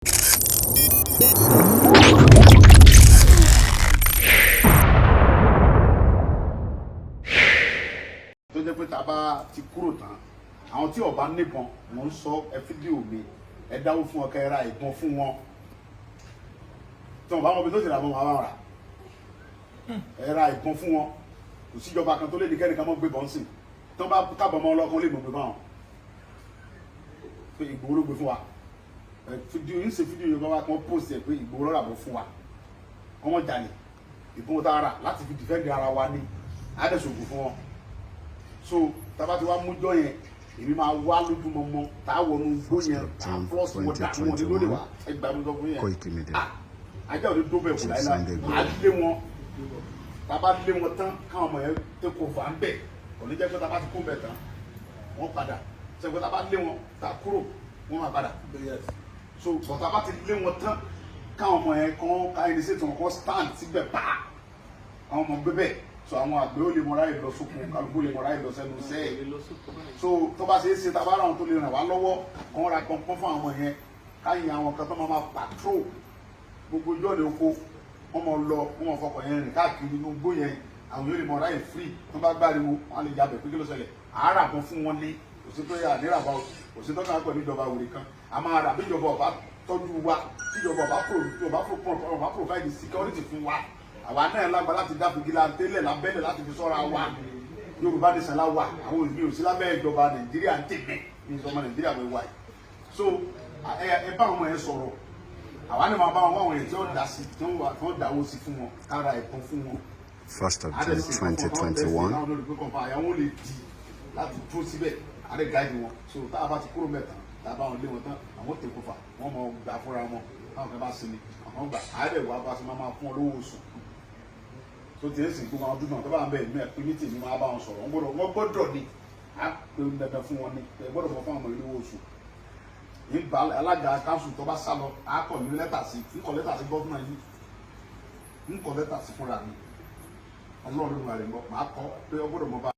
Tó jẹ́ pé tá a bá ti kúrò tán, àwọn tí ó bá níbọn, mò ń sọ, ẹ fídíò mi, ẹ dáwó fún wọn, kẹ́ ẹ ra ìbọn fún wọn. Tí wọn bá wọn bí tó ti rà mọ́, wọn bá rà, ẹ ra ìbọn fún wọn. Kò síjọba kan tó lè ní kẹ́nìkan mọ́ gbé bọ́n sí. Tí wọ́n bá kábọ̀ mọ́ ọlọ́kan, lè mọ̀ gbé báwọn pé Ìgbòho ló gbé fún wa. Ẹ fídíò ń ṣe, fídíò Yorùbá wa kan post ẹ pé Ìgbòho ló rà bọ̀ fún wa. Wọ́n jalè ìbọn tá a rà láti fi defend ara wa ní àdẹ̀sògùn fún wọn. So tába ti wá mújọ yẹn, èmi máa wá lójúmọmọ, tá a wọnú igbó yẹn, tá a flush wọn dànù, wọn ní lóde wa. Ẹ gbà mí sọ fún yẹn. Koiki Media. Ah, ajá ò ní dó bẹ́ẹ̀ kù Chief láyé. Sunday Igboho. Á lé wọn. Tá a bá lé wọn tán, káwọn ọmọ yẹn tẹ kó fà ń bẹ̀. Kò ní jẹ́ pé tá a bá ti kó bẹ̀ tán, wọ́n padà ṣe pé tá a bá lé wọn, tá a kúrò, wọ́n máa padà. So bọ̀ tá a bá ti lé wọn tán, káwọn ọmọ yẹn kàn ká ẹni sí ìtàn kan stand síbẹ̀ pa àwọn ọmọ gbé bẹ́ẹ̀. So àwọn àgbẹ̀ ó lè mọ ráyè lọ sóko, kálukú lè mọ ráyè lọ sẹ́nu sẹ́ẹ̀. So tó bá ṣe é ṣe, tá a bá ra àwọn tó lè ràn wá lọ́wọ́, kàn ra pọnpọ́n fún àwọn ọmọ yẹn, káyìn àwọn kan tó máa patrol gbogbo ojú ọ̀nà oko. Wọ́n mọ lọ, wọ́n mọ fọkàn yẹn rìn káàkiri inú igbó yẹn. Àwọn yóò lè mọ ráyè free. Tó bá gbáriwo, wọ́n á lè yabẹ̀ pé kí ló ṣẹlẹ̀. Àárà kan fún wọn ní kò sí pé ànírà bá kò sí tọ́ka pẹ̀lú ìjọba òrè kan. A máa rà bí ìjọba ọba tọ́jú wa, tí ìjọba ọba provide security fún wa, àwa náà lágbára láti dá vigilante lẹ̀ lábẹ́lẹ̀ láti fi sọ́ra wa. Yorùbá nation la wà. Àwọn òbí ò sí lábẹ́ ìjọba Nàìjíríà ń tèmí ní ìsọmọ Nàìjíríà wẹ̀ wáyé. So ẹ bá àwọn ọmọ yẹn sọ̀rọ̀. Àwa ni máa bá wọn wá àwọn èèyàn tí wọ́n dá sí, tí wọ́n dáwó sí fún wọn, kára ẹ̀bùn fún wọn. 1st of June 2021. Àwọn olùgbé kan àyà wọn lè di láti dúró síbẹ̀, àrẹ guide wọn. So tá a bá ti kúrò mẹ́ta, tá a bá wọn lé wọn tán, àwọn tẹ̀ kó fà wọ́n mọ gbà fúnra wọn. Táwọn kan bá sinmi, àwọn gbà àárẹ̀ wà bá ti máa fún wọn lówó oṣù tó ti ń sìn. Gbogbo àwọn dúdú tó bá ń bẹ̀ ní ẹ̀pẹ́ ní tèmi, máa bá wọn sọ̀rọ̀. Wọ́n gbọ́dọ̀ ní á pé dandan fún wọn ní ẹ gbọ́dọ̀ mọ fún àwọn ìlú oṣù. Nígbà alága káńsù tó bá sá lọ, á kọ̀ ní lẹ́tà sí, ń kọ lẹ́tà sí governor yìí, ń kọ lẹ́tà sí fúnra mi. Ọlọ́run ló ń rẹ̀ ń bọ̀, máa kọ́ pé ọ gbọ́dọ̀ mọ bá.